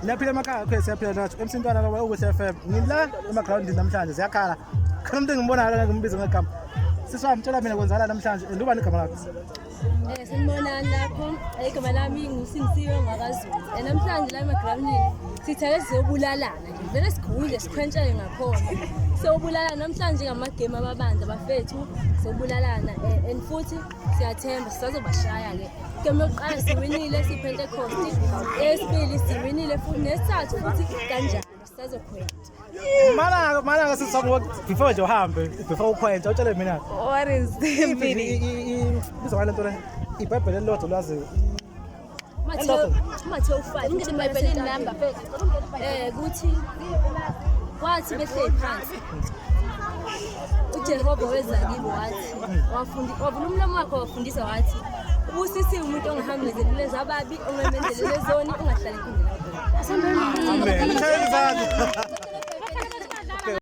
Niyaphila emakhaya khe siyaphila nathi. MC Ntwana lo Okuhle FM. Ngila emagrawundini namhlanje ziyakhala. Khona umuntu engimbonayo la ngimbiza ngegama. Sisi wami tshela mina kwenzakala namhlanje and ubani igama lakho? Sanibonani lapho. Igama lami nguSindisiwe ngakaZulu. Namhlanje la emagrawundini sithake sizobulalana nje. Vele sigudle sikhwentshele ngakhona. Sobulalana namhlanje ngamagame amabanzi abafethu sobulalana and futhi siyathemba sisazobashaya ke. Game yokuqala siwinile siPentecost. Eyesibili siwinile futhi nesithathu futhi kanjalo sisazokhwenta. Mana mana sisi wami before nje uhambe before ukhwenta utshele mina. What is the meaning? Bizwa ngale nto le. IBhayibheli elilodwa lwazi Matthew 5. Ungene eBhayibhelini number mfethu. Kuthi kwathi behleli phansi uJehova weza kibo wathi wavula umlomo wakhe wafundisa wathi ubusisiwe umuntu ongahambi ngezindlela zababi, ongemi endleleni zezoni, ungahlali enkundleni. Amen. Tshela izandla.